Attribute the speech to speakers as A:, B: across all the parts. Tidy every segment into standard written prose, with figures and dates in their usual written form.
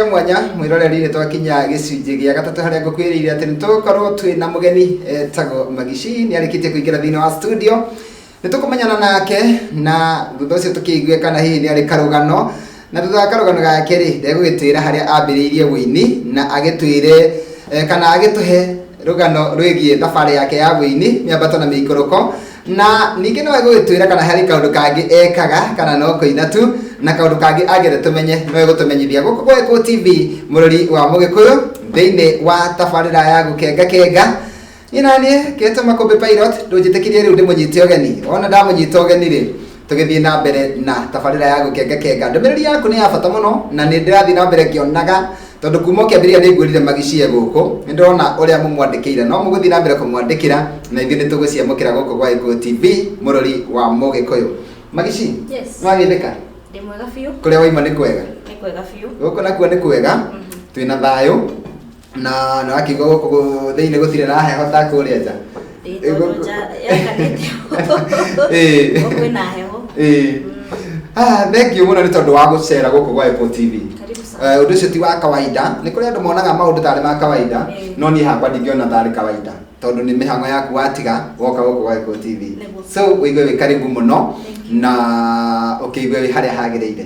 A: Cia mwanya mwĩroreri, nĩ twakinya gĩcunjĩ gĩa gatatũ harĩa ngũkwĩrĩire atĩ nĩ tũgũkorwo twĩ na mũgeni etagwo Magici. Nĩ arĩkĩtie kũingĩra thĩinĩ wa studio, nĩ tũkũmenyana nake na thutha ũcio tũkĩigue kana hihi nĩ arĩ karũgano, na thutha wa karũgano gake rĩ, ndegũgĩtwĩra harĩa ambĩrĩirie wũini na agĩtwĩre kana agĩtũhe rũgano rwĩgiĩ thabarĩ yake ya wũini, mĩambato na mĩikũrũko, na ningĩ no egũgĩtwĩra kana harĩ kaũndũ kangĩ ekaga kana no kũina tu, na kaũndũ kangĩ angĩenda tũmenye no egũtũmenyithia gũkũ gwa Gĩkũyũ TV, mũrori wa Mũgĩkũyũ, thĩinĩ wa tabarĩra ya Gũkenga Kenga. Niĩ na niĩ Ketũ Makũmbĩ Pilot, ndũnjĩtĩkĩrie rĩu ndĩmũnyite ũgeni. Wona ndamũnyita ũgeni rĩ, tũgĩthiĩ na mbere na tabarĩra ya Gũkenga Kenga. Ndũmĩrĩri yaku nĩ ya bata mũno na nĩ ndĩrathiĩ na mbere ngĩonaga, tondũ kuma ũkĩambĩrĩria nĩ ngwĩrire magicie gũkũ, nĩ ndĩrona ũrĩa mũmwandĩkĩire. No mũgũthiĩ na mbere kũmwandĩkĩra na ithuĩ nĩ tũgũciamũkĩra gũkũ gwa Gĩkũyũ TV, mũrori wa Mũgĩkũyũ. Magici?
B: Yes.
A: Nĩwagĩthĩka?
B: Ndĩ mwega biũ.
A: Kũrĩa waima nĩ kwega?
B: Nĩ kwega biũ.
A: Gũkũ nakuo nĩ kwega, twĩna thayũ na nĩ wakĩigua gũkũ thĩinĩ gũtirĩ na heho ta kũrĩa nja.
B: Ĩĩ, tondũ nja yakanĩte. Kwĩna heho.
A: Ĩĩ. Ah, thank you mũno nĩ tondũ wa gũcera gũkũ gwa Apple TV.
B: Karibu sana.
A: Ũndũ ũcio ti wa kawaida. Nĩ kũrĩ andũ monaga maũndũ tarĩ ma kawaida, no niĩ hakwa ndingĩona tarĩ kawaida, tondũ nĩ mĩhang'o yaku watiga woka gũkũ gwa Apple TV.
B: Nĩguo.
A: So ũigue wĩ karibu mũno
B: Thank you.
A: na ũkĩigue wĩ harĩa hagĩrĩire.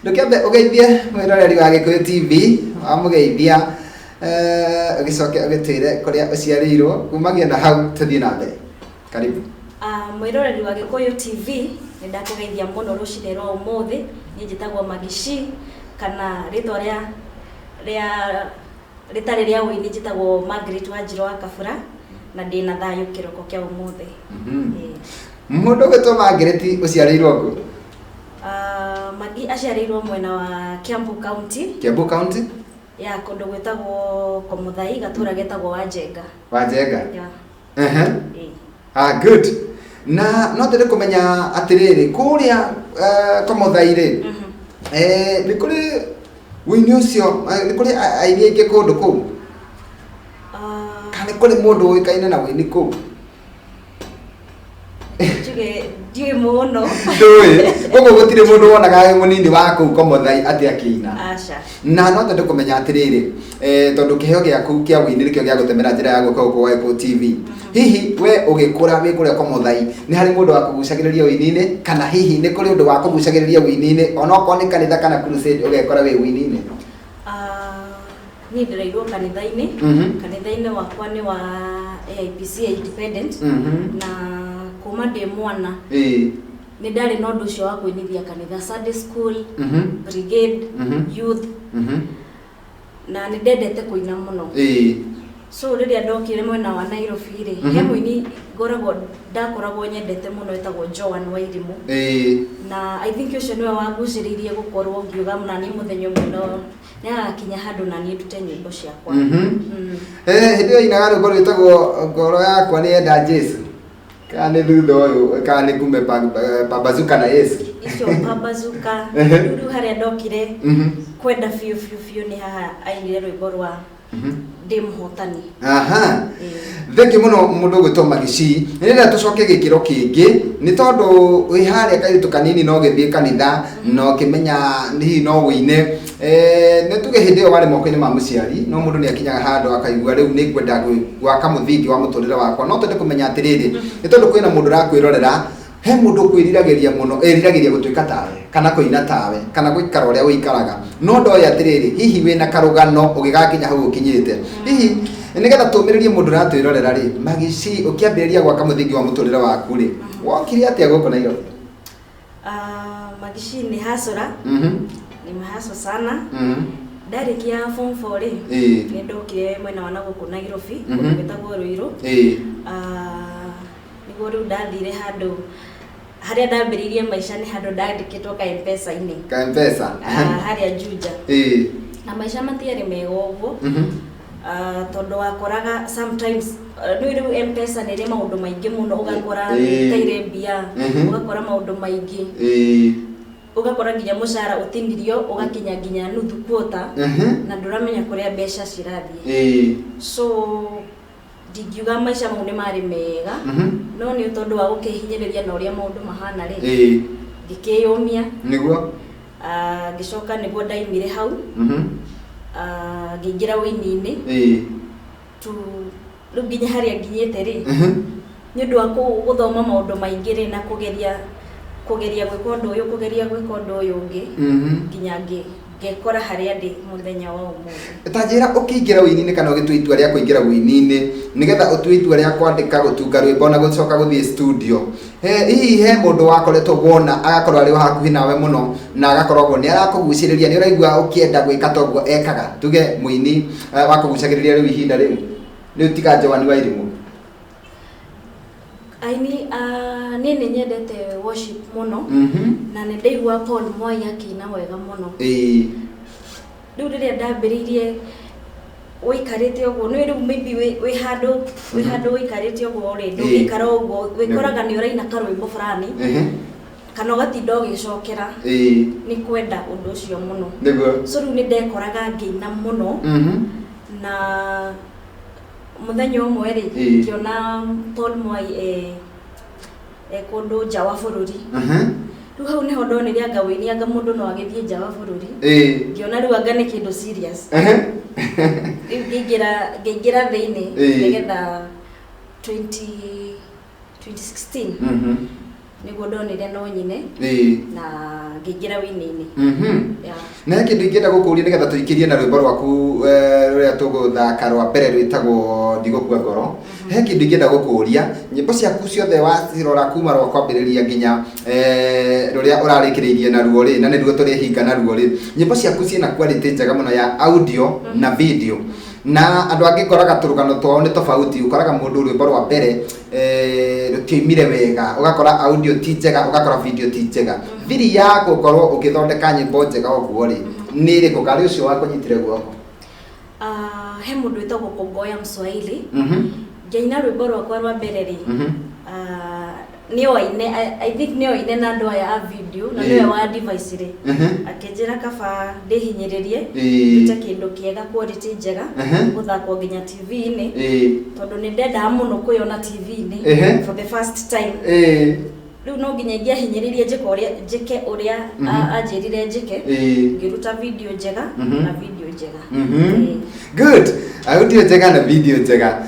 A: Ndũkĩambe ũgeithie mwĩroreri wa Gĩkũyũ TV, wamũgeithia ũgĩcoke ũgĩtwĩre kũrĩa ũciarĩirwo, kumagia na hau tũthiĩ na mbere. Karibu.
B: Ah, mwĩroreri wa Gĩkũyũ TV, nĩ ndakũgeithia mũno rũcinĩ rwa ũmũthĩ. Niĩ njĩtagwo Magici, kana rĩtwa rĩa rĩtarĩ rĩa ũini njĩtagwo Margaret Wanjirũ wa Kabura, na ndĩna thayũ kĩroko kĩa ũmũthĩ. Ĩĩ.
A: Mũndũ ũgwĩtwo Margaret, ũciarĩirwo kũ?
B: Ah, Magi aciarĩirwo mwena wa Kiambu County.
A: Kiambu County?
B: Ya kũndũ gwĩtagwo Komuthai, gatũra getagwo Wanjenga.
A: Wanjenga.
B: Ya. Ĩĩ.
A: Ah, good. Na no twende kũmenya atĩrĩrĩ, kũrĩa Komothai rĩ, nĩ kũrĩ ũini ũcio, nĩ kũrĩ aini aingĩ kũndũ kũu?
B: Ah,
A: Kana nĩ kũrĩ mũndũ ũĩkaine na ũini kũu?
B: Njuge ndiũĩ mũno.
A: Ndũĩ. Koguo gũtirĩ mũndũ wonaga wĩ mũnini wa kũu Komothai atĩ akĩina?
B: Aca.
A: Na no twende kũmenya atĩrĩrĩ, tondũ kĩheo gĩaku kĩa ũini nĩkĩo gĩa gũtemera njĩra ya gũka gũkũ gwa Gĩkũyũ TV. Hihi we ũgĩkũra wĩ kũrĩa Komothai, nĩ harĩ mũndũ wakũgucagĩrĩria ũini-inĩ, kana hihi nĩ kũrĩ ũndũ wakũgucagĩrĩria ũini-inĩ, onokorwo nĩ kanitha kana crusade ũgekora wĩ ũini-inĩ?
B: Ah, niĩ ndĩreirwo kanitha-inĩ. Kanitha-inĩ wakwa nĩ wa AIPCA Independent. Na kuma ndĩ mwana nĩ ndarĩ na ũndũ ũcio wa kũinithia kanitha, Sunday school, brigade, youth, na nĩ ndendete kũina mũno. So rĩrĩa ndokire mwena wa Nairobi rĩ, he mũini ngoragwo ndakoragwo nyendete mũno etagwo Joan Wairimu. Na I think ũcio nĩwe wangucĩrĩirie gũkorwo ngiuga na niĩ mũthenya ũmwe no nĩagakinya handũ na niĩ ndute nyĩmbo ciakwa.
A: Hĩndĩ ĩyo ainaga rwĩmbo rwĩtagwo "Ngoro Yakwa Nĩ Yenda Jesu", kana nĩ thutha ũyũ, kana nĩ "Ngume Pambazuka na Yesu"?
B: Icio Pambazuka. Rĩu harĩa ndokire kwenda biũ biũ biũ nĩ haha ainire rwĩmbo rwa "Ndĩ Mũhotani".
A: Aha. Thengi mũno mũndũ ũgwĩtwo Magici. Nĩ ndĩrenda tũcoke gĩkĩro kĩngĩ, nĩ tondũ wĩ harĩa kairĩtu kanini no gĩthiĩ kanitha na ũkĩmenya hihi no wĩine. Nĩ tuge hĩndĩ ĩyo warĩ moko-inĩ ma mũciari, no mũndũ nĩ akinyaga handũ akaigua rĩu nĩ ngwenda gwaka mũthingi wa mũtũrĩre wakwa. No twende kũmenya atĩrĩrĩ, nĩ tondũ kwĩna mũndũ ũrakwĩrorera, he mũndũ ũkwĩriragĩria mũno, eriragĩria gũtuĩka tawe kana kũina tawe kana gũikara ũrĩa ũikaraga, no ndoĩ atĩrĩrĩ, hihi wĩna karũgano ũgĩgakinya hau ũkinyĩte, hihi nĩgetha tũmĩrĩrie mũndũ ũratwĩrorera rĩ. Magici, ũkĩambĩrĩria gwaka mũthingi wa mũtũrĩre waku rĩ, wokire atĩa gũkũ Nairobi?
B: Ah, Magici nĩ hasũra, nĩ mahaco sana. Ndarĩkia form 4 rĩ, nĩ ndokire mwena wa na gũkũ Nairobi, kũndũ gwĩtagwo Ruiru. Ah, nĩguo rĩu ndathire handũ harĩa ndambĩrĩirie maica, nĩ handũ ndandĩkĩtwo ka M-Pesa-inĩ.
A: Ka M-Pesa.
B: Ah, harĩa Juja, na maica matiarĩ mega ũguo. Ah, tondũ wakoraga sometimes, nĩ rĩu M-Pesa nĩ ĩrĩ maũndũ maingĩ mũno, ũgakora ĩtaire mbia, ũgakora maũndũ maingĩ, ũgakora nginya mũcara ũtinirio ũgakinya nginya nuthu quarter, na ndũramenya kũrĩa mbeca cirathiĩ. So ndingiuga maica mau nĩ marĩ mega, no nĩ tondũ wa gũkĩhinyĩrĩria na ũrĩa maũndũ mahana rĩ, ngĩkĩyũmia. Ah, ngĩcoka nĩguo ndaimire hau. Ngĩingĩra wĩini-inĩ tu rĩu nginya harĩa nginyĩte rĩ, nĩ ũndũ wa gũthoma maũndũ maingĩ rĩ, na kũgeria gwĩka ũndũ ũyũ, kũgeria gwĩka ũndũ ũyũ ũngĩ, nginya ngekora harĩa ndĩ mũthenya wa ũmũthĩ.
A: Ta njĩra, ũkĩingĩra wĩini-inĩ kana ũgĩtua itua rĩa kũingĩra wĩini-inĩ, nĩgetha ũtue itua rĩa kwandĩka, gũtunga rwĩmbo na gũcoka gũthiĩ studio, hihi he mũndũ wakoretwo wona agakorwo arĩ o hakuhĩ nawe mũno na agakoragwo nĩ arakũgucĩrĩria, nĩ ũraigua ũkĩenda gwĩka ta ũguo ekaga, tuge mũini wakũgucagĩrĩria rĩu ihinda rĩu rĩu tiga Joan Wairimũ?
B: Aini, niĩ nĩ nyendete worship mũno, na nĩ ndaigua Paul Mwai akĩina wega mũno. Rĩu rĩrĩa ndambĩrĩirie wĩikarĩte ũguo, nĩ rĩu maybe wĩ handũ wĩikarĩte ũguo rĩ, ndũngĩikara ũguo, wĩkoraga nĩ ũraina karwĩmbo fulani kana ũgatinda ũgĩcokera. Nĩ kwenda ũndũ ũcio mũno. So rĩu nĩ ndekoraga ngĩina mũno, na mũthenya ũmwe rĩ, ngĩona Paul Mwai e kũndũ nja wa bũrũri. Rĩu hau nĩho ndonire anga wĩini, anga mũndũ no agĩthiĩ nja wa bũrũri. Ngĩona rĩu anga nĩ kĩndũ serious. Rĩu ngĩingĩra thĩinĩ, nĩgetha 20 2016 nĩguo ndonire no nyine na ngĩingĩra wĩini-inĩ. Yeah.
A: Na he kĩndũ ingĩenda gũkũria nĩgetha tũikĩrie na rwĩmbo rwaku rũrĩa tũgũthaka rwa mbere rwĩtagwo Ndigũkua Ngoro. He kĩndũ ingĩenda gũkũria, nyĩmbo ciaku ciothe wacirora kuma rwa kwambĩrĩria nginya rũrĩa ũrarĩkĩrĩirie naruo rĩ, na nĩruo tũrĩhinga naruo rĩ, nyĩmbo ciaku ciĩna quality njega mũno ya audio na video, na andũ angĩ ngoraga tũrũgano twao nĩ tofauti. Ũkoraga mũndũ rwĩmbo rwa mbere rũtioimire wega, ũgakora audio ti njega, ũgakora video ti njega. Thiri ya gũkorwo ũgĩthondeka nyĩmbo njega ũguo rĩ, nĩ ĩrĩkũ, karĩ ũcio wakũnyitire guoko?
B: He mũndũ wĩtagwo Kongoya Mswahili. Ngĩina rwĩmbo rwakwa rwa mbere rĩ, nĩo aine, I think nĩo aine na andũ aya a video, na nĩwe wa device rĩ, akĩnjĩra kaba ndĩhinyĩrĩrie, ndute kĩndũ kĩega, quality njega, gũthakwo nginya TV-inĩ, tondũ nĩ ndendaga mũno kwĩyona TV-inĩ for the first time. Rĩu no nginya ingĩahinyĩrĩirie njĩke ũrĩa anjĩrire njĩke. Ngĩruta video njega na video njega.
A: Good, audio njega na video njega.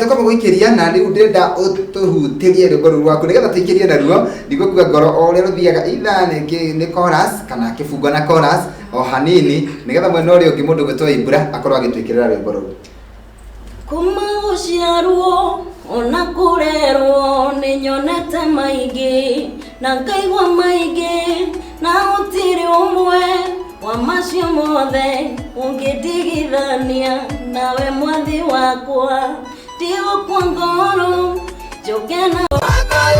A: Tũkamba gũikĩria na rĩu ndĩrenda ũtũhutĩrie rwĩmbo rũu rwaku nĩgetha tũikĩrie naruo Ndigũkua Ngoro, o ũrĩa rũthiaga, either nĩ chorus kana kĩbungo na chorus o hanini, nĩgetha mwena ũrĩa ũngĩ mũndũ gwĩtwo Ibra akorwo agĩtwĩkĩrĩra rwĩmbo rũu.
B: Kuma gũciarwo ona kũrerwo nĩ nyonete maingĩ na ngaigua maingĩ, na gũtirĩ ũmwe wa macio mothe ũngĩndigithania nawe, mwathi wakwa. Ndigũkua ngoro, njoke na
C: Ngai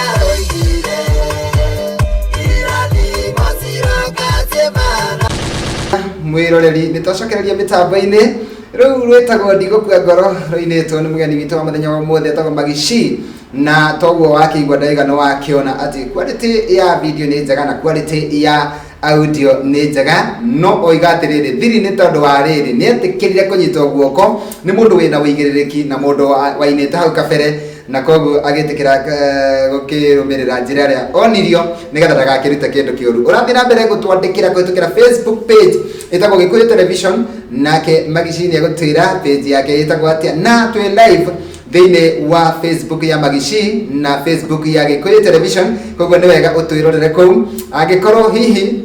C: aroigire irathimo ciroka ciĩmana.
A: Mwĩroreri, nĩ twacokereria mĩtambo-inĩ. Rũu rwĩtagwo Ndigũkua Ngoro, rũinĩtwo nĩ mũgeni witũ wa mũthenya wa ũmũthĩ etagwo Magishi, na toguo wakĩigua ndaiga nĩ wakĩona atĩ quality ya video nĩ njega na quality ya audio nĩ njega. No oiga atĩrĩrĩ, thiri nĩ tondũ wa rĩrĩ, nĩ etĩkĩrire kũnyitwo guoko nĩ mũndũ wĩna ũigĩrĩrĩki na mũndũ wainĩte hau kabere, na koguo agĩtĩkĩra gũkĩrũmĩrĩra njĩra ĩrĩa onirio nĩgetha ndagakĩrute kĩndũ kĩũru. Ũrathiĩ na mbere gũtwandĩkĩra kũhĩtũkĩra Facebook page ĩtagwo Gĩkũyũ Television, nake Magici nĩ egũtwĩra page yake ĩtagwo atĩa, na twĩ live thĩinĩ wa Facebook ya Magici na Facebook ya Gĩkũyũ Television, koguo nĩ wega ũtwĩrorere kũu. Angĩkorwo hihi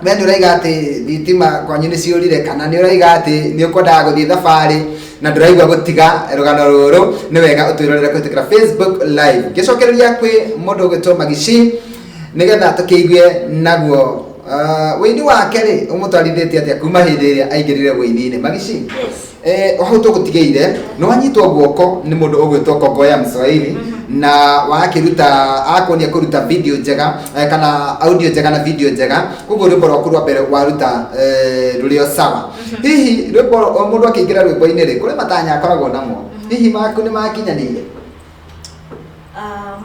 A: we nĩ ũraiga atĩ thitima kwanyu nĩ ciũrire, kana nĩ ũraiga atĩ nĩ ũkwendaga gũthiĩ thabarĩ na ndũraigua gũtiga rũgano rũrũ, nĩ wega ũtwĩrorere kũhĩtũkĩra Facebook live. Ngĩcokereria kwĩ mũndũ ũgwĩtwo Magici nĩgetha tũkĩigue naguo wĩini wake rĩ, ũmũtwarithĩtie atĩa kuma hĩndĩ ĩrĩa aingĩrire wĩini-inĩ. Magici?
B: Yes.
A: Hau tũgũtigĩire nĩ wanyitwo guoko nĩ mũndũ ũgwĩtwo Kongoya Mswahili na wakĩruta akuonia kũruta video njega kana audio njega na video njega, koguo rwĩmbo rwaku rwa mbere waruta rũrĩ o sawa. Hihi rwĩmbo, o mũndũ akĩingĩra rwĩmbo-inĩ rĩ, kũrĩ matanya akoragwo namo, hihi maku nĩ makinyanĩire?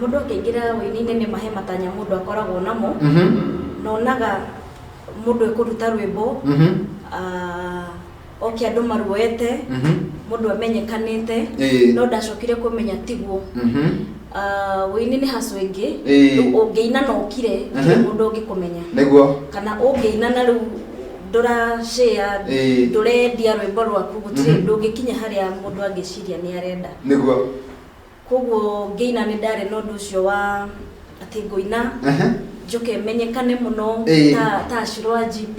B: Mũndũ akĩingĩra wĩini-inĩ nĩ mahe matanya mũndũ akoragwo namo, na onaga mũndũ ekũruta rwĩmbo, oke andũ maruoete, mũndũ amenyekanĩte, no ndacokire kũmenya tiguo. Wĩini nĩ haco ĩngĩ. Rĩu ũngĩina na ũkire, gũtirĩ mũndũ ũngĩkũmenya, kana ũngĩina na rĩu Ndũra share, ndũrendia rwĩmbo rwaku, gũtirĩ ndũngĩkinya harĩa mũndũ angĩciria nĩ arenda. Koguo ngĩina nĩ ndarĩ na ũndũ ũcio wa atĩ ngũina njoke menyekane mũno ta Shiro wa GP.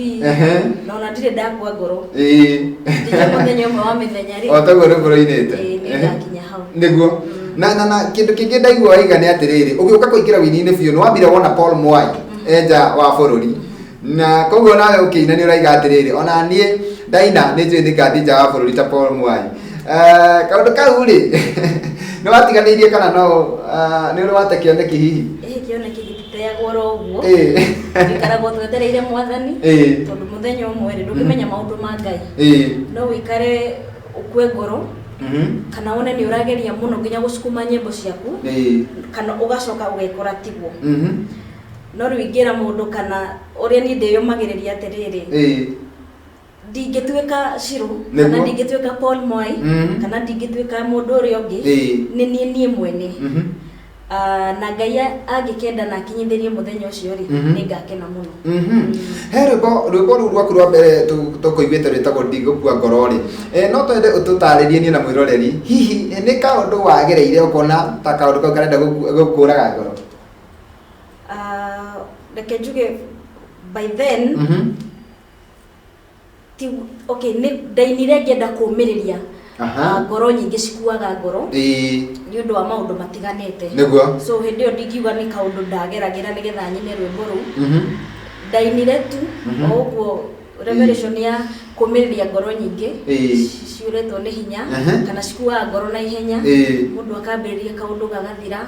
B: Na ona ndirĩ ndakua ngoro. Nginya mũthenya ũmwe wa mĩthenya rĩ,
A: O taguo rwĩmbo rũinĩte.
B: Ĩĩ, nĩ ngakinya hau.
A: Nĩguo. Na kĩndũ kĩngĩ ndaigua waiga nĩ atĩrĩrĩ, ũgĩũka kũingĩra wĩini-inĩ biũ nĩ wambire wona Paul Mwai e nja wa bũrũri, na koguo nawe ũkĩina nĩ ũraiga atĩrĩrĩ, ona niĩ ndaina nĩ njũĩ nĩ ngathiĩ nja wa bũrũri ta Paul Mwai. Kaũndũ kau rĩ, nĩ watiganĩirie kana no nĩ ũrĩ wate kĩoneki hihi?
B: Ĩhĩ, kĩoneki gĩtiteagwo oro ũguo. Gĩikaragwo twetereire Mwathani, tondũ mũthenya ũmwe rĩ, ndũngĩmenya maũndũ ma Ngai. No wĩikare ũkue ngoro, kana wone nĩ ũrageria mũno nginya gũcukuma nyĩmbo ciaku, kana ũgacoka ũgekora tiguo. No rĩu ingĩra mũndũ kana ũrĩa niĩ ndĩyũmagĩrĩria atĩrĩrĩ, ndingĩtuĩka Shiro, kana ndingĩtuĩka Paul Mwai, kana ndingĩtuĩka mũndũ ũrĩa ũngĩ, nĩ niĩ mwene. Na Ngai angĩkenda na akinyithĩrie mũthenya ũcio rĩ, nĩ ngakena mũno.
A: He rwĩmbo rũu rwaku rwa mbere tũkũiguĩte rwĩtagwo Ndigũkua Ngoro rĩ, no twende ũtũtarĩrie niĩ na mwĩroreri, hihi nĩ kaũndũ wagereire ũkona ta kaũndũ kau karenda gũkũraga ngoro?
B: Reke njuge by then, ti okay, nĩ ndainire ngĩenda kũũmĩrĩria. Ngoro nyingĩ cikuaga ngoro nĩ ũndũ wa maũndũ matiganĩte. So hĩndĩ ĩyo ndingiuga nĩ kaũndũ ndageragĩra nĩgetha nyine rwĩmbo rũu. Ndainire tu o ũguo revelation ya kũũmĩrĩria ngoro nyingĩ ciũrĩtwo nĩ hinya, kana cikuaga ngoro na ihenya, mũndũ akambĩrĩria kaũndũ gagathira,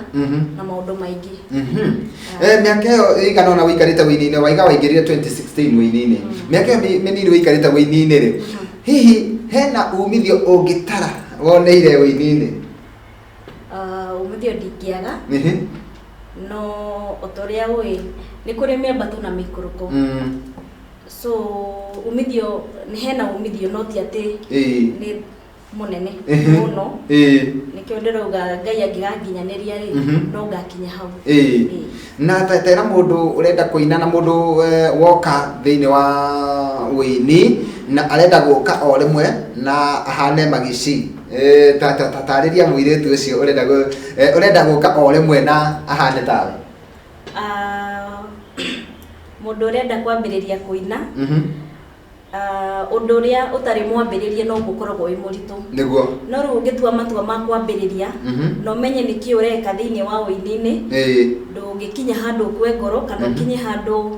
B: na maũndũ maingĩ.
A: Mĩaka ĩyo ĩigana ũna wĩikarĩte wĩini-inĩ, waiga waingĩrire 2016 wĩini-inĩ, mĩaka ĩyo mĩnini wĩikarĩte wĩini-inĩ rĩ, hihi hena umithio ũngĩtara woneire wĩini-inĩ?
B: Umithio ndingĩaga, no o ta ũrĩa ũĩ nĩ kũrĩ mĩambato na mĩikũrũko. So umithio nĩ hena umithio, no ti atĩ nĩ mũnene mũno. Nĩkĩo ndĩrauga Ngai angĩganginyanĩria rĩ, no ngakinya hau.
A: Na tera mũndũ ũrenda kũina na mũndũ woka thĩinĩ wa wĩini na arenda gũka o rĩmwe na ahane Magici, ta tarĩria mũirĩtu ũcio ũrenda gũka o rĩmwe na ahane tawe.
B: Mũndũ ũrenda kwambĩrĩria kũina, ũndũ ũrĩa ũtarĩ mwambĩrĩrie no ũkoragwo wĩ mũritũ. No rĩu ũngĩtua matua ma kwambĩrĩria na ũmenye nĩkĩ ũreka thĩinĩ wa ũini-inĩ, ndũngĩkinya handũ ũkue ngoro kana ũkinye handũ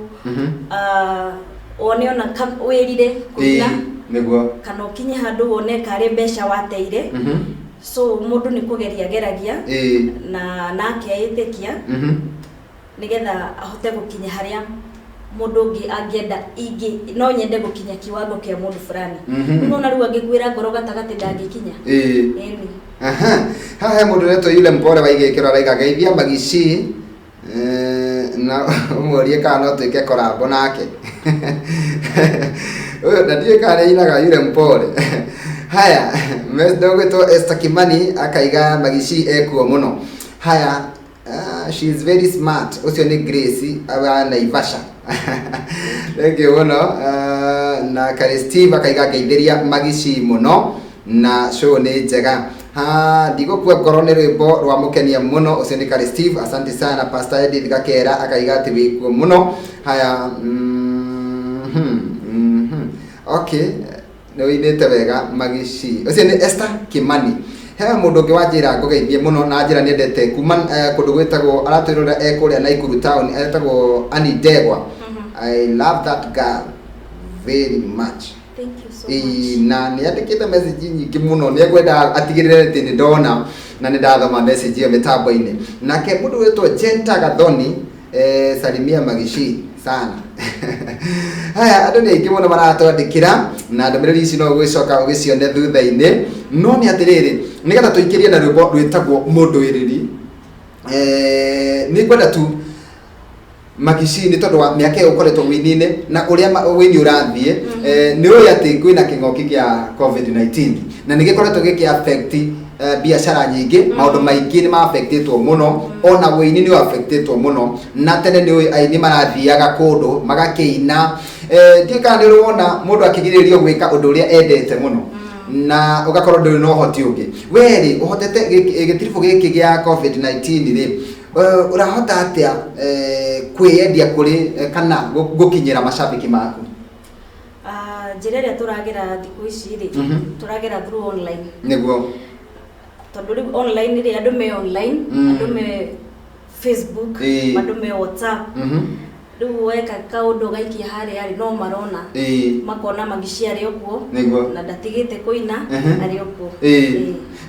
B: wone ona wĩrire kũina, kana ũkinye handũ wone karĩ mbeca wateire. So mũndũ nĩ kũgeria ageragia na akeĩtĩkia nĩgetha ahote gũkinya harĩa mũndũ ũngĩ angĩenda. Ingĩ no nyende gũkinya kiwango kĩa mũndũ fulani. Nĩwona rĩu angĩkuĩra ngoro gatagatĩ ndangĩkinya. Ĩni.
A: Aha. Haha he mũndũ ũretwo yule mpore wa igĩkĩro araiga geithia Magici, na ũmũrie kana no twĩke collabo nake ũyũ, na ndiũĩ kana nĩ ainaga yule mpore. Haya, ndũgwĩtwo Esther Kimani akaiga Magici ekuo mũno. Haya, she is very smart. Ũcio nĩ Grace wa Naivasha, thank you mũno. Na Kari Steve akaiga ngeithĩria Magici mũno na show nĩ njega. Ha, Ndigũkua Ngoro nĩ rwĩmbo rwa mũkenia mũno. Ũcio nĩ Kari Steve, asante sana. Pastor Edith Gakera akaiga atĩ wĩkuo mũno. Haya, okay, nĩ ũinĩte wega Magici. Ũcio nĩ Esther Kimani. He mũndũ ũngĩ wanjĩra ngũgeithie mũno na njĩra nĩendete kuma kũndũ gwĩtagwo, aratwĩrora e kũrĩa Naikuru town, etagwo Annie Ndegwa. I love that girl very much.
B: Thank you so much.
A: Na nĩ andĩkĩte message nyingĩ mũno, nĩ ekwenda atigĩrĩre atĩ nĩ ndona na nĩ ndathoma message ĩyo mĩtambo-inĩ. Nake mũndũ wĩtwo Jenta Gathoni, salimia Magici sana. Haya, andũ nĩ aingĩ mũno maratwandĩkĩra na ndũmĩrĩri ici no ũgĩcoka ũgĩcione thutha-inĩ. No nĩ atĩrĩrĩ, nĩgetha tũikĩrie na rwĩmbo rwĩtagwo Mũndũ Wĩrĩri, nĩ ngwenda tu Magici, nĩ tondũ wa mĩaka ĩyo ũkoretwo wĩini-inĩ na ũrĩa wĩini ũrathiĩ, nĩ ũĩ atĩ kwĩna kĩng'oki kĩa COVID-19 na nĩ gĩkoretwo gĩkĩ affect biacara nyingĩ. Maũndũ maingĩ nĩ ma-affectĩtwo mũno, ona wĩini nĩ affectĩtwo mũno. Na tene nĩ ũĩ aini marathiaga kũndũ magakĩina. Ndiũĩ kana nĩ ũrĩ wona mũndũ akĩgirĩrĩrio gwĩka ũndũ ũrĩa endete mũno na ũgakorwo ndũrĩ na ũhoti ũngĩ. We rĩ, ũhotete gĩtiribũ gĩkĩ gĩa COVID-19 rĩ, ũrahota atĩa kwĩyendia kũrĩ kana gũkinyĩra macambĩki maku?
B: Ah, njĩra ĩrĩa tũragera thikũ ici rĩ, tũragera through online. Tondũ rĩu online rĩ, andũ me online, andũ me Facebook, andũ me WhatsApp. Rĩu weka kaũndũ ũgaikia harĩa rĩ, no marona, makona Magici arĩ o kuo na ndatigĩte kũina, arĩ o kuo.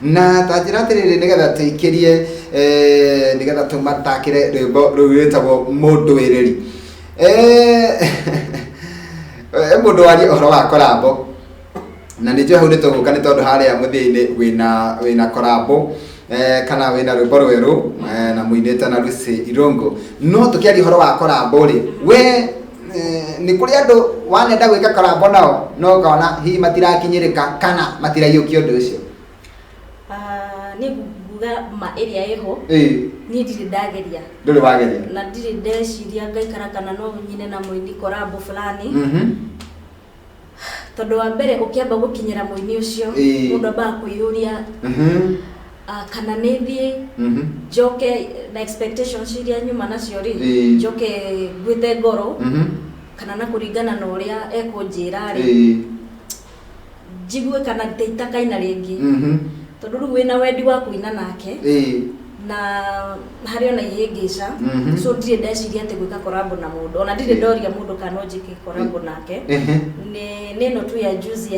A: Na ta njĩra atĩrĩrĩ, nĩgetha tũikĩrie, nĩgetha tũmatakĩre rwĩmbo rũu rwĩtagwo Mũndũĩrĩri. Mũndũ waria ũhoro wa collabo, na nĩ njũĩ hau nĩ tũgũka, nĩ tondũ harĩa mũthia-inĩ wĩna collabo, kana wĩna rwĩmbo rwerũ, na mũinĩte na Lucy Irũngũ. No tũkĩaria ũhoro wa collabo rĩ, we nĩ kũrĩ andũ wanenda gwĩka collabo nao no ũkona hihi matirakinyĩrĩka kana matiraiyũkia ũndũ ũcio?
B: Ah, niĩ nguga ma ĩrĩa ĩho, niĩ ndirĩ ndageria.
A: Ndũrĩ wageria?
B: Na ndirĩ ndeciria ngaikara kana no nyine na mũini collabo fulani, tondũ wa mbere ũkĩamba gũkinyĩra mũini ũcio, mũndũ ambaga kwĩyũria, kana nĩ thiĩ njoke na expectations iria nyuma nacio rĩ, njoke nguĩte ngoro, kana na kũringana na ũrĩa ekũnjĩra rĩ, njigue kana nditakaina rĩngĩ, tondũ rĩu wĩna wendi wa kũina nake na harĩ ona ihĩngĩca. So ndirĩ ndeciria atĩ gwĩka collabo na mũndũ, ona ndirĩ ndoria mũndũ kana no njĩke collabo nake. Nĩ ĩno tu ya juzi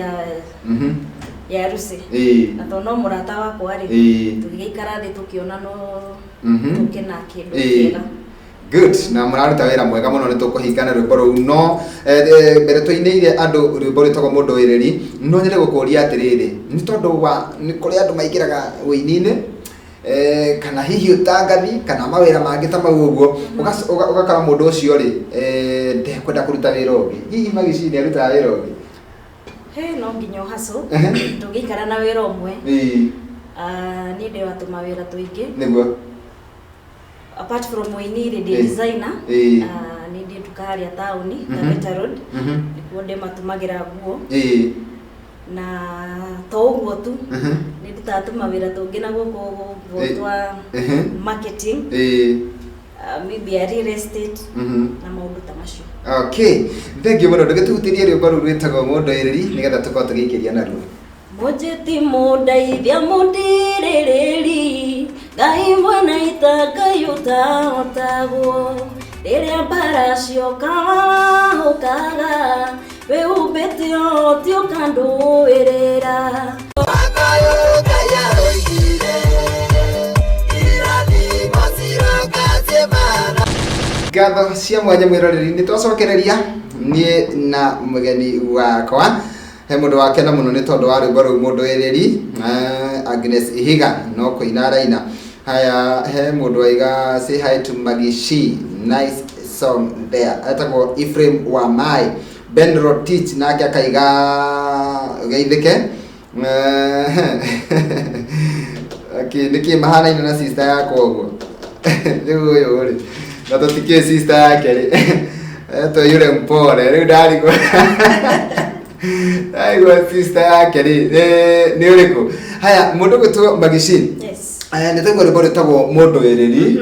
B: ya Lucy, na tondũ no mũrata wakwa rĩ, tũgĩgĩikara thĩ tũkĩona no tũke na kĩndũ kĩega.
A: Good, na mũraruta wĩra mwega mũno. Nĩ tũkũhingana rwĩmbo rũu, no mbere tũinĩire andũ rwĩmbo rwĩtagwo Mũndũĩrĩri, no nyende gũkũria atĩrĩrĩ, nĩ tondũ wa nĩ kũrĩ andũ maingĩraga ũini-inĩ, kana hihi ũtangathi kana mawĩra mangĩ ta mau ũguo, ũgakora mũndũ ũcio rĩ, ndekwenda kũruta wĩra ũngĩ. Hihi Magici nĩ arutaga wĩra ũngĩ?
B: He, no nginya ũhacũ, ndũngĩikara na wĩra ũmwe. Ah, niĩ ndĩ wa tũmawĩra tũingĩ. Apart from ũini rĩ, ndĩ designer. Ah, nĩ ndĩ nduka harĩa taũni, Taveta Road, nĩkuo ndĩmatumagĩra nguo. Na to ũguo tu, nĩ ndutaga tũmawĩra tũngĩ na gũkũ ũguo twa marketing, maybe a real estate na maũndũ ta macio.
A: Okay, thank you mũno. Ndũgĩtũhutĩrie rwĩmbo rũu rwĩtagwo Mũndũĩrĩri, nĩgetha tũkorwo tũgĩikĩria naruo.
B: Mũnjĩti mũndeithia mũndirĩrĩri, Ngai mwene ita, Ngai ũtahotagwo, rĩrĩa mbara cioka wahũkaga wĩhumbĩte ũhoti ũkandũĩrĩra.
C: Makayo Ngai aroigire, irathimo ciroka ciĩmana.
A: Ngatho cia mwanya mwĩroreri, nĩ twacokereria niĩ na mũgeni wakwa. He mũndũ wakena mũno nĩ tondũ wa rwĩmbo rũu Mũndũĩrĩri, Agnes Ihiga no kũina araina. Haya, he mũndũ waiga, "Say hi to Magishi, nice song there." Etagwo Ephraim wa Mai. Ben Rotich nake akaiga geithĩke. Okay, nĩkĩ mahanaine na sister yakwa ũguo rĩu ũyũ rĩ, na tũtikĩũĩ sister yake rĩ, etwo yule mpole. Rĩu ndarigwo sister yake rĩ nĩ ũrĩkũ. Haya, mũndũ gwĩtwo Magici.
B: Yes.
A: Nĩ twaigua rwĩmbo rwĩtagwo Mũndũĩrĩri.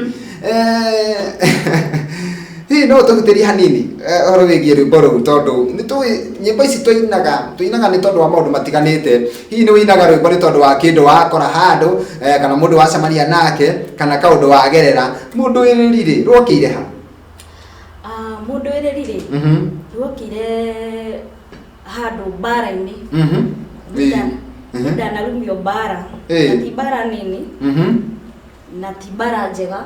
A: Hihi no ũtũhutĩrie hanini ũhoro wĩgiĩ rwĩmbo rũu, tondũ nĩ tũĩ nyĩmbo ici tũinaga nĩ tondũ wa maũndũ matiganĩte. Hihi nĩ ũinaga rwĩmbo nĩ tondũ wa kĩndũ wakora handũ, kana mũndũ wacemania nake, kana kaũndũ wagerera? Mũndũĩrĩri rĩ, rwokĩire ha?
B: Ah, Mũndũĩrĩri rĩ, ruokire handũ mbara-inĩ. Ndanarumio mbara, na ti mbara nini, na ti mbara njega,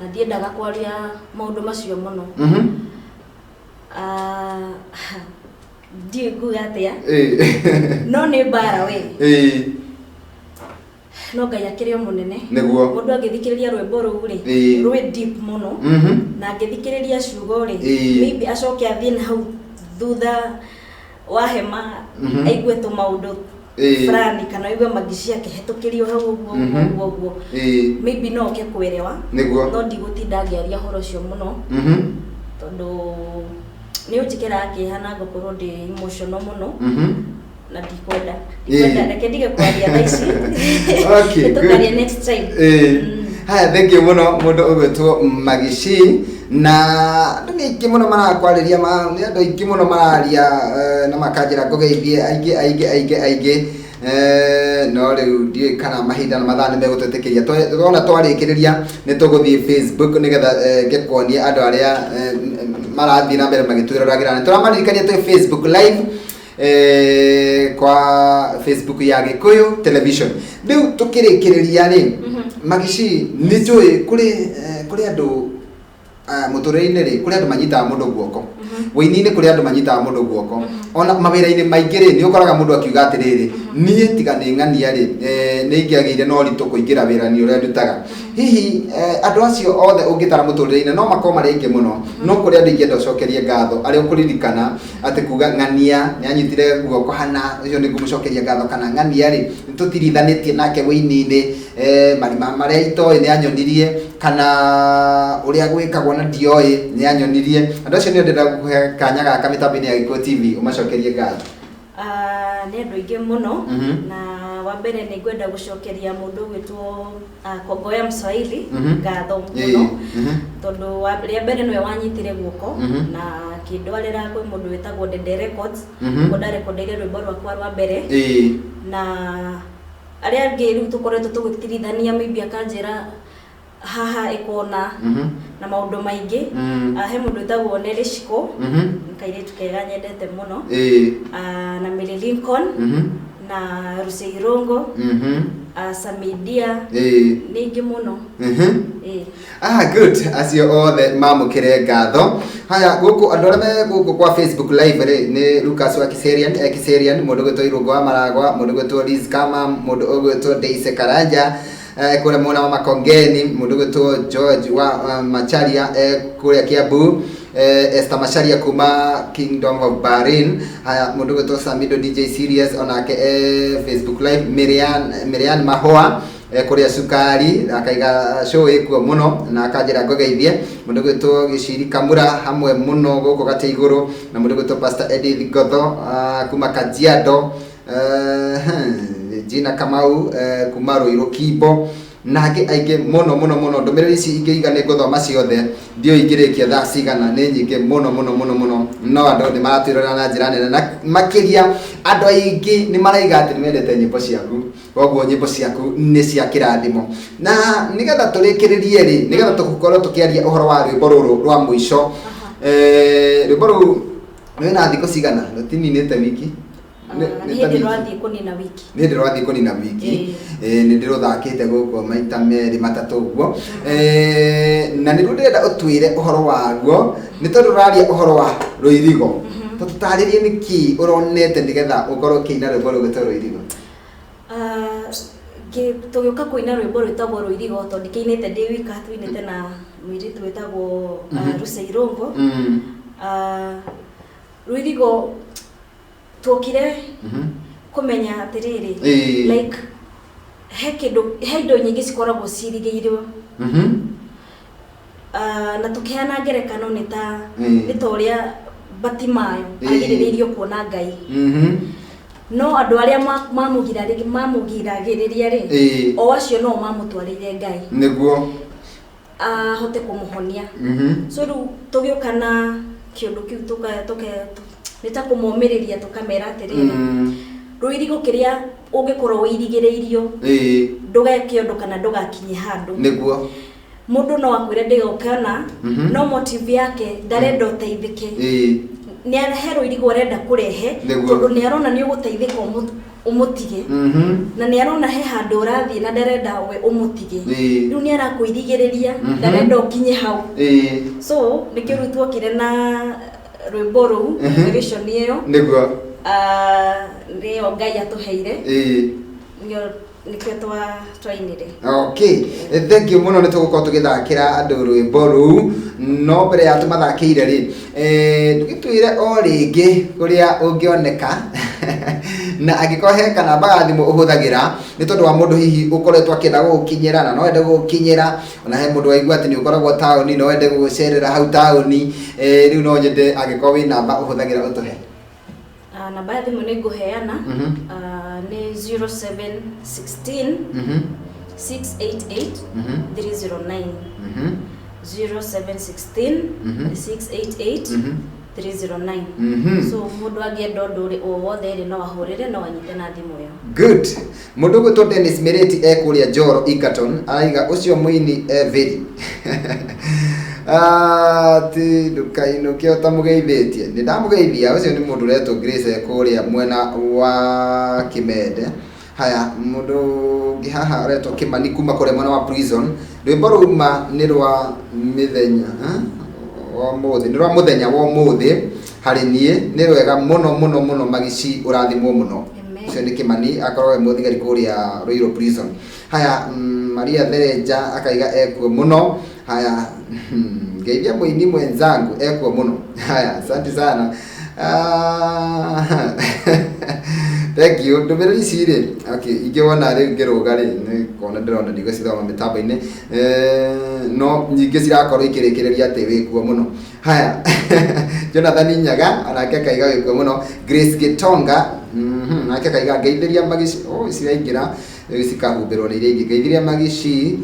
B: na ndiendaga kwaria maũndũ macio mũno. Ah, ndiũĩ nguga atĩa, no nĩ mbara we, no Ngai akĩrĩ o mũnene. Mũndũ angĩthikĩrĩria rwĩmbo rũu rĩ, rwĩ deep mũno, na angĩthikĩrĩria ciugo rĩ, maybe acoke athiĩ na hau thutha wa hema, aigue tũmaũndũ fulani, kana aigue Magici akĩhetũkĩrio hau ũguo, ũguo ũguo ũguo, maybe no oke kwerewa. No ndigũtinda ngĩaria ũhoro ũcio mũno, tondũ Nĩ ũnjĩkĩraga kĩeha na ngakorwo ndĩ emotional mũno. Na ndikwenda. Ndikwenda, reke ndige kwaria thaa ici.
A: Okay, good.
B: Tũkaria next time.
A: Haya, thank you mũno mũndũ ũgwĩtwo Magici. Na andũ nĩ aingĩ mũno marakwarĩria, nĩ andũ aingĩ mũno mararia na makanjĩra ngũgeithie, aingĩ aingĩ aingĩ aingĩ. No rĩu ndiũĩ kana mahinda na mathaa nĩ megũtwĩtĩkĩria. Wona twarĩkĩrĩria nĩ tũgũthiĩ Facebook nĩgetha ngĩkuonie andũ arĩa marathiĩ na mbere magĩtwĩroragĩra. Nĩ tũramaririkania twĩ Facebook live kwa Facebook ya Gĩkũyũ Television. Rĩu tũkĩrĩkĩrĩria rĩ, Magici, nĩ njũĩ kũrĩ andũ mũtũrĩre-inĩ rĩ, kũrĩ andũ manyitaga mũndũ guoko. Wĩini-inĩ kũrĩ andũ manyitaga mũndũ guoko. Ona mawĩra-inĩ maingĩ rĩ, nĩ ũkoraga mũndũ akiuga atĩrĩrĩ, niĩ tiga nĩ ng'ania rĩ, nĩ ingĩagĩire na ũritũ kũingĩra wĩra-inĩ ũrĩa ndutaga. Hihi andũ acio othe ũngĩtara mũtũrĩre-inĩ no makorwo marĩ aingĩ mũno, no kũrĩ andũ ingĩenda ũcokerie ngatho, arĩa ũkũririkana atĩ kuga ng'ania nĩ anyitire guoko hana, ũcio nĩ ngũmũcokeria ngatho, kana ng'ania rĩ, nĩ tũtirithanĩtie nake wĩini-inĩ, marima marĩa itoĩ nĩ anyonirie, kana ũrĩa gwĩkagwo na ndioĩ nĩ anyonirie. Andũ acio nĩo ndĩrenda gũkũhe kanya gaka mĩtambo-inĩ ya Gĩkũyũ TV ũmacokerie ngatho.
B: Nĩ andũ aingĩ mũno. Na wa mbere nĩ ngwenda gũcokeria mũndũ ũgwĩtwo Kongoya Mswahili ngatho mũno, tondũ rĩa mbere nĩwe wanyitire guoko na akĩndwarĩra kwĩ mũndũ wĩtagwo Dede Records, kũu ndarekondeire rwĩmbo rwakwa rwa mbere. Na arĩa angĩ rĩu tũkoretwo tũgĩtirithania, maybe akanjĩra haha ĩkona na maũndũ maingĩ. He mũndũ wĩtagwo Nelly Shiko, kairĩtu kega nyendete mũno, na Mary Lincoln, na Lucy Irungu, Samidia, nĩ aingĩ mũno.
A: Ah, good. Acio othe mamũkĩre ngatho. Haya, gũkũ andũ arĩa me gũkũ kwa Facebook live rĩ, nĩ Lucas wa Kiserian, Kiserian, mũndũ ũgwĩtwo Irũngũ wa Maragwa, mũndũ ũgwĩtwo Liz Kama, mũndũ ũgwĩtwo Daisy Karanja, kũrĩa mwena wa Makongeni, mũndũ ũgwĩtwo George wa Macharia, kũrĩa Kiambu, Esther Macharia kuma Kingdom of Bahrain. Haya, mũndũ ũgwĩtwo Samido DJ Serious onake Facebook live, Miriam Mahoa kũrĩa Cukari, akaiga show ĩkuo mũno na akanjĩra ngũgeithie. Mũndũ ũgwĩtwo Gĩciri Kamura hamwe mũno gũkũ gatĩ igũrũ, na mũndũ ũgwĩtwo Pastor Edith Gotho kuma Kajiado, Gina Kamau kuma Ruiru Kimbo, na angĩ aingĩ mũno mũno mũno. Ndũmĩrĩri ici ingĩiga nĩ ngũthoma ciothe, ndiũĩ ingĩrĩkia thaa cigana, nĩ nyingĩ mũno mũno mũno mũno, no andũ nĩ maratwĩrorera na njĩra nene, na makĩria andũ aingĩ nĩ maraiga atĩ nĩ mendete nyĩmbo ciaku, koguo nyĩmbo ciaku nĩ cia kĩrathimo. Na nĩgetha tũrĩkĩrĩrie rĩ, nĩgetha tũkorwo tũkĩaria ũhoro wa rwĩmbo rũrũ rwa mũico, rwĩmbo rũu rwĩna thikũ cigana? Rũtininĩte wiki?
B: Nĩ hĩndĩ rwathiĩ kũnina wiki.
A: Nĩ hĩndĩ rwathiĩ kũnina wiki. Nĩ ndĩrũthakĩte gũkũ maita merĩ matatũ ũguo, na nĩruo ndĩrenda ũtwĩre ũhoro waruo, nĩ tondũ ũraria ũhoro wa rũirigo. Tũtarĩrie nĩkĩ ũronete nĩgetha ũkorwo ũkĩina rwĩmbo rũgwĩtwo Rũirigo.
B: Tũgĩũka kũina rwĩmbo rwĩtagwo Rũirigo, tondũ ndikĩinĩte ndĩ wika, tũinĩte na mũirĩtu wĩtagwo Lucy Irũngũ. Rũirigo tuokire kũmenya atĩrĩrĩ, like he kĩndũ, he indo nyingĩ cikoragwo cirigĩirwo. Na tũkĩheana ngerekano nĩ ta nĩ ta ũrĩa Batimayo agirĩrĩirio kuona Ngai, no andũ arĩa mamũgiragĩrĩria rĩ, o acio no mamũtwarĩire Ngai ahote kũmũhonia. So rĩu tũgĩũka na kĩũndũ kĩu, nĩ ta kũmomĩrĩria, tũkamera atĩrĩrĩ, rũirigo kĩrĩa ũngĩkorwo wĩirigĩrĩirio ndũgeke ũndũ kana ndũgakinye handũ, mũndũ no akwĩre ndĩgokana, no motive yake ndarenda ũteithĩke, nĩ he rũirigo arenda kũrehe, tondũ nĩ arona nĩ ũgũteithĩka ũmũtige, na nĩ arona he handũ ũrathiĩ na ndarenda we ũmũtige. Rĩu nĩ arakũirigĩrĩria, ndarenda ũkinye hau. So nĩkĩo rĩu tuokire na rwĩmbo rũu, revelation ĩyo. Nĩyo Ngai atũheire, nĩyo nĩkĩo twainire.
A: Okay, thank you mũno. Nĩ tũgũkorwo tũgĩthakĩra andũ rwĩmbo rũu, no mbere ya tũmathakĩire rĩ, ndũgĩtwĩre o rĩngĩ kũrĩa ũngĩoneka. Na angĩkorwo he kanamba ga thimũ ũhũthagĩra nĩ tondũ wa mũndũ hihi ũkoretwo akĩenda gũgũkinyĩra na no ende gũgũkinyĩra, ona he mũndũ waigua atĩ nĩ ũkoragwo taũni no ende gũgũcerera hau taũni, rĩu no nyende angĩkorwo wĩ namba ũhũthagĩra ũtũhe.
B: Namba ya thimũ nĩ ngũheana. Nĩ 0716 688 309. 0716 688 309. So mũndũ angĩenda ũndũ o wothe rĩ, no ahũrĩre, no anyite na thimũ ĩyo.
A: Good. Mũndũ ũgwĩtwo Dennis Mireti ekũrĩa Njoro Egerton araiga ũcio mũini e very ati ndũkainũke ũtamũgeithĩtie. Nĩ ndamũgeithia. Ũcio nĩ mũndũ ũretwo Grace ekũrĩa mwena wa Kĩmende. Haya, mũndũ ũngĩ haha ũretwo Kĩmani kuma kũrĩa mwena wa Prison, rwĩmbo rũma nĩ rwa mĩthenya wa ũmũthĩ, nĩ rwa mũthenya wa ũmũthĩ harĩ niĩ, nĩ rwega mũno mũno mũno. Magici, ũrathimwo mũno.
B: Amen.
A: Ũcio nĩ Kĩmani, akorwo e mũthigari kũrĩa Ruiru Prison. Haya, Maria Therenja akaiga ekuo mũno. Haya, ngeithia mũini mwenzangu ekuo mũno. Haya, asante sana. Ah, thank you. Ndũmĩrĩri ici rĩ, okay, ingĩ wona rĩu ngĩrũga rĩ, nĩ kuona ndĩrona ndigũcithoma mĩtambo-inĩ, no nyingĩ cirakorwo ikĩrĩkĩrĩria atĩ wĩkuo mũno. Haya, Jonathan Nyaga onake akaiga wĩkuo mũno. Grace Gitonga nake akaiga ngeithĩria Magici. Oh, ciraingĩra rĩu cikahumbĩrwo nĩ iria ingĩ. Ngeithĩria Magici,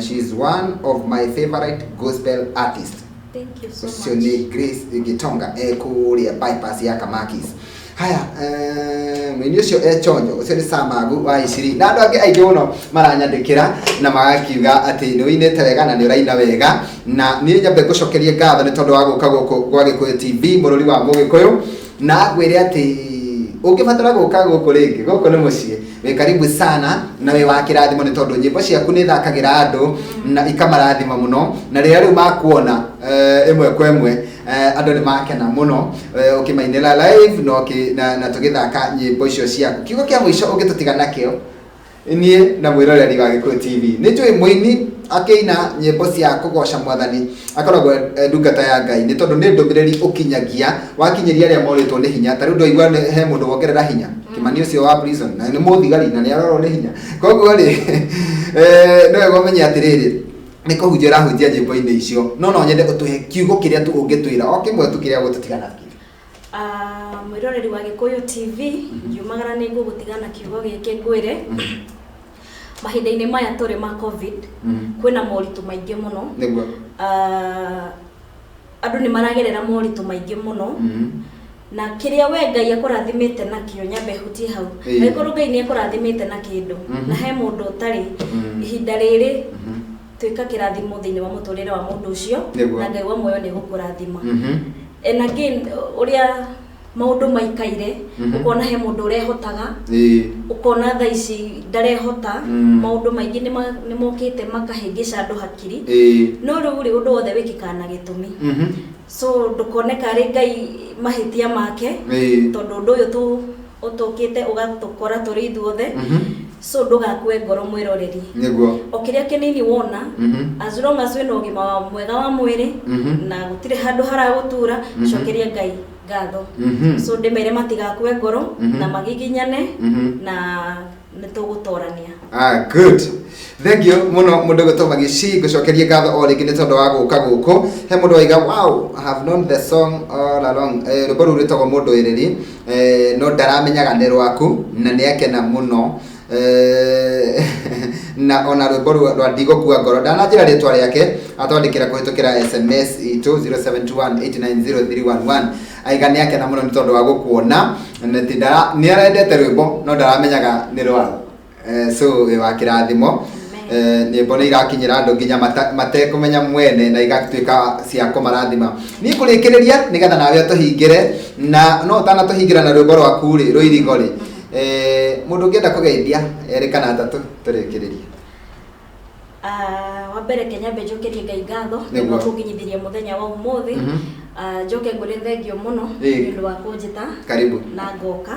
A: she is one of my favorite gospel artist.
B: Thank you so
A: Ũcio
B: much.
A: Nĩ Grace Gitonga ekũrĩa bypass ya Kamakis. Haya, mũini ũcio e chonjo. Ũcio nĩ Samagu wa Iciri na andũ angĩ aingĩ mũno maranyandĩkĩra na magakiuga atĩ nĩ ũinĩte wega na nĩ ũraina wega, na niĩ nyambe ngũcokerie ngatho nĩ tondũ wa gũka gũkũ gwa Gĩkũyũ TV, mũrũri wa Mũgĩkũyũ, na ngwĩre atĩ ũngĩbatara gũka gũkũ rĩngĩ, gũkũ nĩ mũciĩ, wĩ karibu sana na wĩ wa kĩrathimo nĩ tondũ nyĩmbo ciaku nĩ thakagĩra andũ na ikamarathima mũno, na rĩrĩa rĩu makuona ĩmwe kwa ĩmwe, andũ nĩ makena mũno, ũkĩmainĩra live na na tũgĩthaka nyĩmbo icio ciaku. Kiugo kĩa mũico ũngĩtũtiga nakĩo niĩ na mwĩroreri wa Gĩkũyũ TV? Nĩ njũĩ mũini akĩina nyĩmbo cia kũgoca mwathani akoragwo ndungata ya Ngai, nĩ tondũ nĩ ndũmĩrĩri ũkinyagia wakinyĩria arĩa morĩtwo nĩ hinya. Ta rĩu ndwaigua he mũndũ wongerera hinya, Kĩmani ũcio wa prison, na nĩ mũthigari na nĩ arorwo nĩ hinya. Koguo rĩ, nĩ wega ũmenye atĩrĩrĩ, nĩ kũhunjia ũrahunjia nyĩmbo-inĩ icio, no no nyende ũtũhe kiugo kĩrĩa tu ũngĩtwĩra, o kĩmwe tu kĩrĩa gũtũtiga nakĩo.
B: Ah, mwĩroreri wa Gĩkũyũ TV, ngiumagara nĩ ngũgũtiga na kiugo gĩkĩ ngwĩre, mahinda-inĩ maya tũrĩ ma COVID, kwĩna moritũ maingĩ mũno. Ah, andũ nĩ maragerera moritũ maingĩ mũno, na kĩrĩa we Ngai akũrathimĩte nakĩo, nyambe hutie hau, angĩkorwo Ngai nĩ akũrathimĩte na kĩndũ na he mũndũ ũtarĩ, ihinda rĩrĩ tuĩka kĩrathimo thĩinĩ wa mũtũrĩre wa mũndũ ũcio, na Ngai wa muoyo nĩ gũkũrathima. And again, ũrĩa maũndũ maikaire, ũkona he mũndũ ũrehotaga, ũkona thaa ici ndarehota. Maũndũ maingĩ nĩ mokĩte makahĩngĩca andũ hakiri, no rĩu rĩ, ũndũ wothe wĩkĩkaga na gĩtũmi. So ndũkone karĩ Ngai mahĩtia make, tondũ ũndũ ũyũ tu ũtũkĩte ũgatũkora tũrĩ ithuothe. So ndũgakue ngoro, mwĩroreri. O kĩrĩa kĩnini wona, as long as wĩna ũgima wa mwega wa mwĩrĩ na gũtirĩ handũ haragũtura, cokeria Ngai ngatho. So ndĩmere matigakue ngoro na magiginyane, na nĩ tũgũtorania.
A: Ah, good. Thank you mũno, mũndũ gwĩtwo Magici, ngũcokerie ngatho o rĩngĩ nĩ tondũ wa gũka gũkũ. He mũndũ waiga, "Wow, I have known the song all along." Rwĩmbo rũu rwĩtagwo Mũndũ Ĩrĩri, no ndaramenyaga nĩ rwaku na nĩ akena mũno. Na ona rwĩmbo rwa Ndigũkua Ngoro ndananjĩra rĩtwa rĩake, atwandĩkĩra kũhĩtũkĩra SMS itũ 0721890311, aiga nĩ akena mũno nĩ tondũ wa gũkuona na ti nĩ arendete rwĩmbo no ndaramenyaga nĩ rwaku. So wĩ wa kĩrathimo. Nyĩmbo nĩ irakinyĩra andũ nginya matekũmenya mwene na igatuĩka cia kũmarathima. Niĩ kũrĩkĩrĩria nĩgetha nawe ũtũhingĩre, na no ũtanatũhingĩra na rwĩmbo rwaku rĩ, rũirigo rĩ, mũndũ ũngĩenda kũgeithia erĩ kana atatũ tũrĩkĩrĩrie.
B: Ah, wa mbere ke nyambe njokerie Ngai ngatho nĩguo kũnginyithĩria mũthenya wa ũmũthĩ. Ah, njoke ngwĩre thengio mũno nĩ ũndũ wa kũnjĩta
A: Karibu.
B: Na ngoka.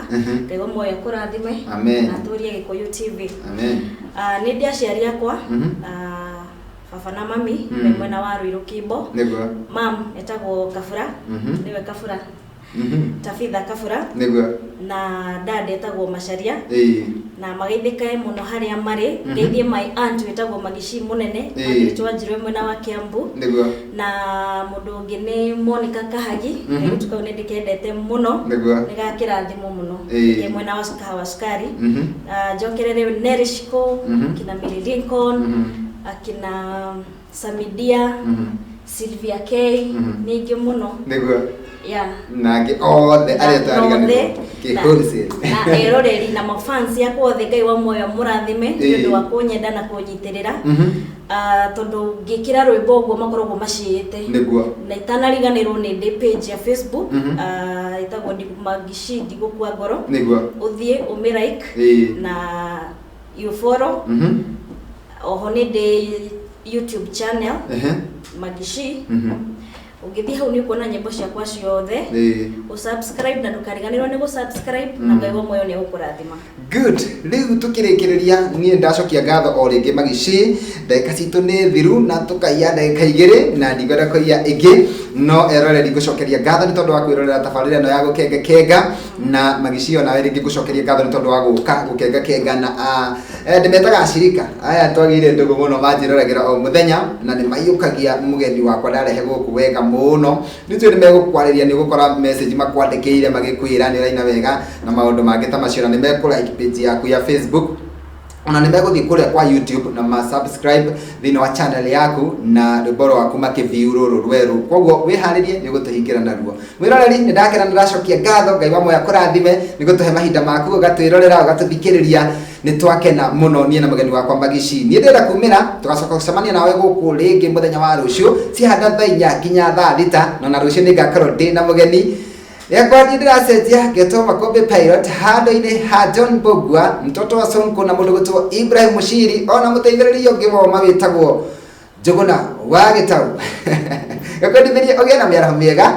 B: Ngai wa muoyo akũrathime
A: Amen.
B: na atũrie Gĩkũyũ TV.
A: Amen.
B: Ah, nĩ ndĩ aciari akwa, ah, baba na mami, me mwena wa Ruiru Kimbo. Mam etagwo Kabura, nĩwe Kabura. Tabitha Kabura.
A: Nĩguo.
B: Na dad etagwo Macharia. Na mageithĩkae mũno harĩa marĩ. Ngeithie my aunt wĩtagwo Magici mũnene. Margaret Wanjiru mwena wa Kiambu.
A: Nĩguo.
B: Na mũndũ ũngĩ nĩ Monica Kahagi. Kairĩtu kau nĩ ndĩkendete mũno.
A: Nĩguo.
B: Nĩ gakĩrathimo mũno. Ke mwena wa kahawa cukari. Njokerere Nery Shiko, akina Mary Lincoln, akina Samidia, Sylvia K, nĩ aingĩ mũno.
A: Nĩguo.
B: Yeah.
A: Na angĩ othe arĩa twariganĩrwo kĩ wholesale.
B: Na eroreri na mafans yakwa othe, Ngai wa muoyo mũrathime nĩ ũndũ wa kũnyenda na kũnyitĩrĩra. Tondũ ngĩkĩra rwĩmbo ũguo makoragwo maciĩte.
A: Nĩguo.
B: Na itanariganĩrwo nĩ ndĩ page ya Facebook, ĩtagwo Magici Ndigũkua Ngoro.
A: Nĩguo.
B: Ũthiĩ ũmĩ like na you follow. Oho nĩ ndĩ YouTube channel Magici. Ũngĩthiĩ hau nĩ ũkuona nyĩmbo ciakwa ciothe. Ũsubscribe na ndũkariganĩrwo nĩ gũsubscribe, na Ngai wa muoyo nĩ egũkũrathima.
A: Good. Rĩu tũkĩrĩkĩrĩria niĩ ndacokia ngatho o rĩngĩ Magici, ndagĩka citũ nĩ thiru na tũkaiya ndagĩka igĩrĩ na ndikwenda kũiya ĩngĩ, no eroreri ngũcokeria ngatho nĩ tondũ wa kwĩrorera tabarĩra ĩno ya gũkenga kenga, na Magici onawe rĩngĩ ngũcokeria ngatho nĩ tondũ wa gũka gũkenga kenga na ndĩmetaga acirika aya twagĩire ndũgũ mũno, manjĩroragĩra o mũthenya na nĩ maiyũkagia mũgeni wakwa ndarehe gũkũ wega mũno. Nĩ tũĩ nĩ megũkwarĩria, nĩ ũgũkora message makwandĩkĩire magĩkwĩra nĩ ũraina wega na maũndũ mangĩ ta macio, na nĩ mekũ like page yaku ya Facebook, ona nĩ megũthiĩ kũrĩa kwa YouTube na ma subscribe thĩinĩ wa channel yaku na rwĩmbo rwaku makĩview rũrũ rwerũ. Koguo wĩharĩrie nĩ ũgũtũhingĩra naruo. Mwĩroreri, nĩ ndakena, nĩ ndacokia ngatho, Ngai wa muoyo akũrathime nĩ gũtũhe mahinda maku, ũgatwĩrorera, ũgatũthikĩrĩria. Nĩ twakena mũno niĩ na mũgeni wakwa Magici. Niĩ ndĩrenda kumĩra, tũgacoka gũcemania nawe gũkũ rĩngĩ mũthenya wa rũciũ cihanda thaa 4 nginya thaa 6, na ona rũciũ nĩ ngakorwo ndĩ na mũgeni. Yakwa niĩ ndĩracenjia ngetwo Makũmbĩ Pilot handũ-inĩ ha John Mbũgua, mtoto wa Sonko, na mũndũ gwĩtwo Ibrahim Mushiri, ona mũteithĩrĩria ũngĩ woma wĩtagwo Njũgũna wa Gĩtau. Gakwendithĩria ũgĩe na mĩaraho mĩega.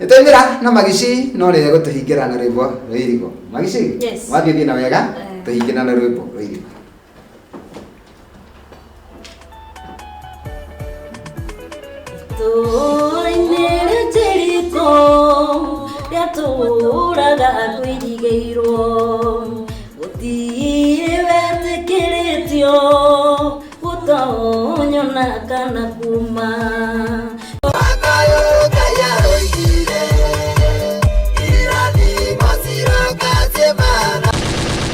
A: Nĩtwaimĩra na Magici, no rĩrĩa gũtũhingĩra na rwĩmbo rwa irigũ. Magici,
B: Yes.
A: wathiĩ thiĩ na wega, tũhingĩra na rwĩmbo rwa irigũ.
B: Itũũra-inĩ rĩa Jeriko rĩatũũraga kũirigĩirwo, gũtirĩ wetĩkĩrĩtio gũtonyona kana kuma.